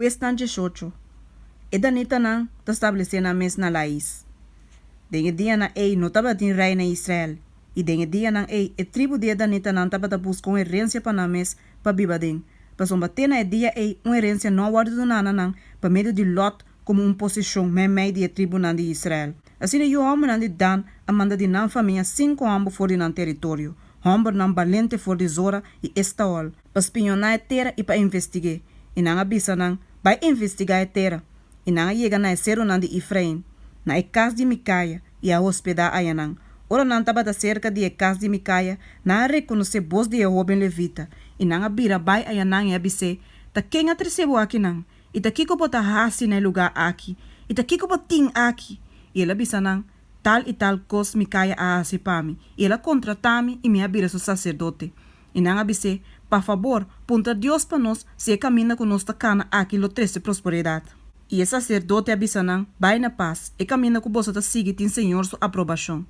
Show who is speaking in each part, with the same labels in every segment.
Speaker 1: Huesnan 18, E danitanan ta stablesé nan mes na Lais. Den e dianan ei no tabatin rei na Israel, i den e dianan ei e tribu di e danitanan tabata buska un herensia pa nan mes pa biba aden, pasobra te na e dia ei un herensia no a wòrdu duná na nan pa medio di lòt komo un posishon meimei di e tribunan di Israel. Asina e yu hòmbernan di Dan a manda di nan famia sinku hòmber for di nan teritorio, hòmbernan balente for di Zora i Estaol, pa spiñoná e tera i pa investig'é. I nan a bisa nan, Bai investigá e tera. I nan a yega na e serunan di Efrain, na e kas di Mikaia, i a hospedá ayanan. Ora nan tabata serka di e kas di Mikaia, nan a rekonosé bos di e hóben levita, i nan a bira bai ayanan i a bis'é, Ta ken a trese bo akinan? I ta kiko bo ta hasi na e lugá aki? I ta kiko bo tin aki? I el a bisa nan, Tal i tal kos Mikaia a hasi pa mi, i el a kontratá mi i mi a bira su saserdote. I nan a bis'é, Pa fabor, puntra Dios pa nos si e kaminda ku nos ta kana aki lo trese prosperidat. I e saserdote a bisa nan, Bai na pas, e kaminda ku boso ta sigui tin Señor su aprobashon.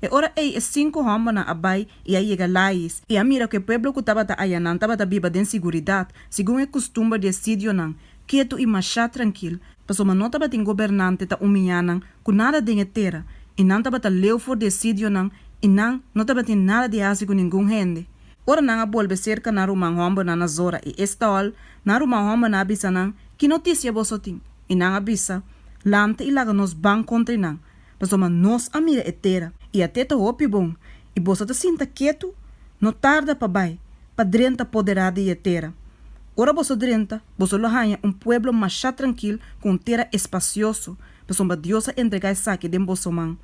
Speaker 1: E ora ei e sinku hòmbernan a bai i a yega Lais, i a mira ku e pueblo ku tabata ayanan tabata biba den siguridat, segun e kustumber di e sidionan, ketu i mashá trankil, pasobra no tabatin gobernante ta umiyá nan ku nada den e tera, i nan tabata leu for di e sidionan, i nan no tabatin nada di hasi ku ningun hende. Ora nan a bolbe serka nan ruman hòmbernan na Zora i Estaol, nan ruman hòmbernan a bisa nan, Ki notisia boso tin? I nan a bisa, Lanta i laga nos ban kontra nan, pasobra nos a mira e tera, i a te ta hopi bon, i boso ta sinta ketu? No tarda pa bai, pa drenta poderá di e tera. Ora boso drenta, boso lo haña un pueblo mashá trankil ku un tera espasioso, pasobra Dios a entregá esaki den boso man,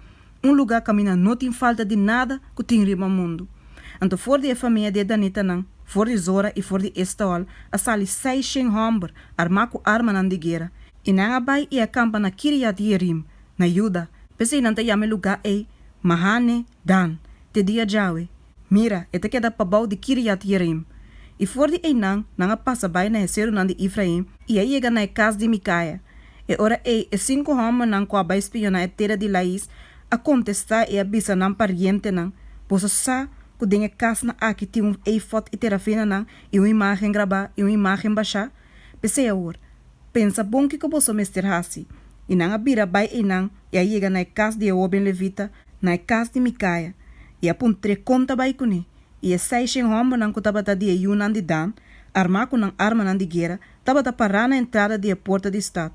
Speaker 1: un lugá kaminda no tin falta di nada ku tin riba mundu. Anto for di e famia di e danitanan, for di Zora i for di Estaol, a sali seisshen hòmber, armá ku armanan di guera, i nan a bai i a kampa na Kiriat-Yerim, na Juda. P'esei nan ta yama e lugá ei Mahane Dan, te dia djawe. Mira, e ta keda pabou di Kiriat-Yerim. I for di einan nan a pasa bai na e serunan di Efraim i a yega na e kas di Mikaia. E ora ei e sinku hòmbernan ku a bai spioná e tera di Lais a kontestá i a bisa nan parientenan, Boso sa ku den e kasnan aki tin un efòt i terafinanan i un imágen grabá i un imágen bashá? P'esei awor, pensa bon kiko boso mester hasi. I nan a bira bai einan i a yega na e kas di e hóben levita, na e kas di Mikaia, i a puntr'é kon ta bai kuné. I e seishen hòmbernan ku tabata di e yunan di Dan, armá ku nan armanan di guera, tabata pará na entrada di e porta di stat.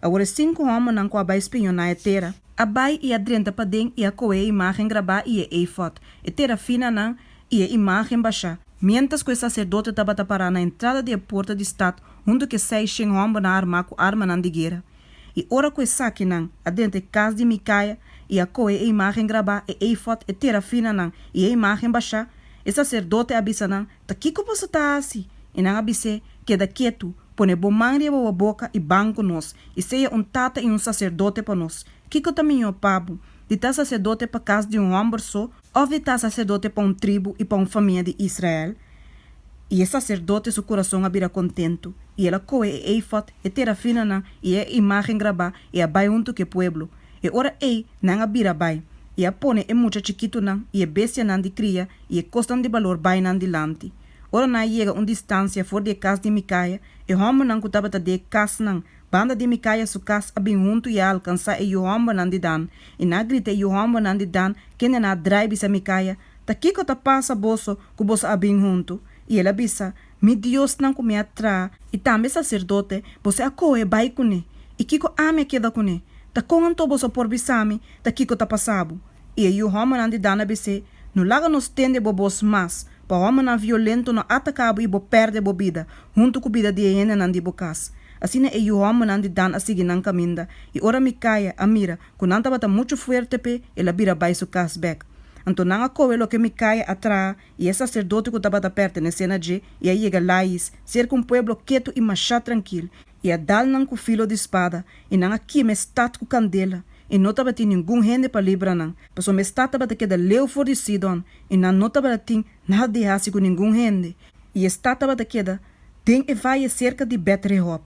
Speaker 1: Awor e sinku hòmbernan ku a bai spiñoná e tera, a bai i a drenta paden i a kohe e imágen grabá i e efòd, e terafinanan i e imágen bashá, miéntras ku e saserdote tabata pará na entrada di e porta di stat huntu ku e seishen hòmbernan armá ku armanan di guera. I ora ku esakinan a drenta e kas di Mikaia i a kohe e imágen grabá, e efòd, e terafinanan i e imágen bashá, e saserdote a bisa nan, Ta kiko boso ta hasi? I nan a bis'é, Keda ketu, pone bo man riba bo boka i ban ku nos, i sea un tata i un saserdote pa nos. Kiko ta mihó pa bo, di ta saserdote pa kas di un hòmber so, òf di ta saserdote pa un tribu i pa un famia di Israel? I e saserdote su kurason a bira kontentu, i el a kohe e efòd, e terafinanan i e imágen grabá i a bai huntu ku e pueblo. E ora ei nan a bira bai, i a pone e mucha chikitunan i e bestianan di kria i e kosnan di balor bai nan dilanti. Ora nan a yega un distansia for di e kas di Mikaia, e hòmbernan ku tabata den e kasnan banda di Mikaia su kas a bin huntu i a alkansá e yu hòmbernan di Dan, i nan a grita e yu hòmbernan di Dan, kendenan a drai bisa Mikaia, Ta kiko ta pasa boso ku boso a bin huntu? I el a bisa, Mi diosnan ku mi a traha, i tambe saserdote, boso a kohe bai kuné, i kiko ami a keda kuné? Ta kon anto boso por bisa mi ta kiko ta pasa bo? I e yu hòmbernan di Dan a bis'é, No laga nos tende bo bos mas, pa hòmbernan violento no ataká bo i bo pèrdè bo bida, huntu ku bida di e hendenan di bo kas. Asina e yu hòmbernan di Dan a sigui nan kaminda, i ora Mikaia a mira ku nan tabata muchu fuerte p'e, el a bira bai su kas bèk. Anto nan a kohe loke Mikaia a traha i e saserdote ku tabata pertenesé na dje, i a yega Lais, serka un pueblo ketu i mashá trankil, i a dal nan ku filo di spada, i nan a kima e stat ku kandela, i no tabatin ningun hende pa libra nan, pasobra e stat tabata keda leu for di Sidon, i nan no tabatin nada di hasi ku ningun hende, i e stat tabata keda den e vaye serka di Bet-Rehob.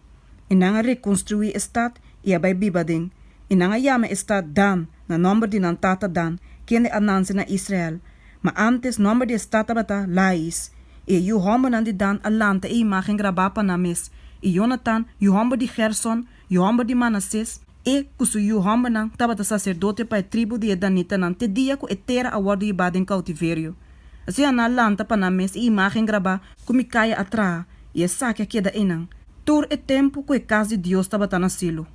Speaker 1: I nan a rekonstruí e stat i a bai biba aden, i nan a yama e stat Dan, na nòmber di nan tata Dan, kende a nanse na Israel. Ma ántes nòmber di e stat tabata Lais. I e yu hòmbernan di Dan a lanta e imágen grabá pa nan mes. I Jonatan, yu hòmber di Gerson, yu hòmber di Manasés, e ku su yu hòmbernan tabata saserdote pa e tribu di e danitanan te dia ku e tera a wòrdu hibá den koutiverio. Asina nan a lanta pa nan mes e imagen grabá ku Mikaia a traha, i esaki a keda einan tur e tempu ku e kas di Dios tabata na Silo.